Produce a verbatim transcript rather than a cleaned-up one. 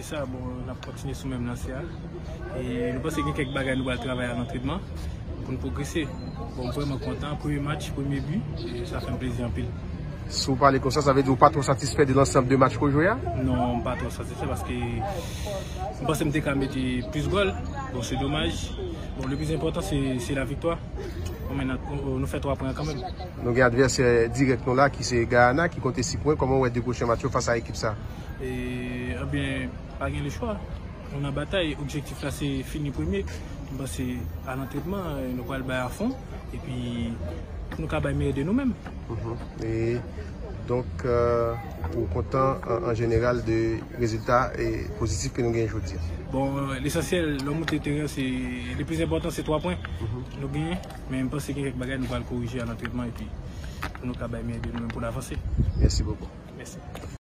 Sa, bon, n ap kontinye sou menm lansè a. E nou panse gen kèk bagay nou pral travay a lantrenman pou n pwogrese. Bon, m vrèman kontan. Premye match, premye bi, e sa fè m plezi anpil. Si w pale konsa, sa vle di ou pa twò satisfè de lansanm de match ke w jwe a? Non, m pa twò satisfè paske m panse m te ka mete plis gòl. Bon, se domaj. Bon, le plis enpòtan, se, se la viktwa. Bon, men nou, nou fè twa pwen kanmenm. Nou gen advèsè dirèk nou la, ki se Guyana, ki konte sis pwen. Kòman w wè de pwochen match yo fas a ekip sa? E, ebyen, pa gen lechwa. Nou nan batay. Objektif la, se fini premye. M panse a lantrenman, nou pral bay a fon. Epi, pou nou ka bay meyè de nou menm. Mhm. E donk, euh, ou kontan an, an jeneral de rezilta e pozitif ke nou gen jodi a? Bon, lesansyèl, lè w moute teren, se, le plis enpòtan, se twa pwen. Mhm. Nou genyen, men m panse gen kèk bagay nou pral korije a lantrenman epi pou nou ka bay meyè de nou menm pou n avanse. Mèsi bokou. Mèsi.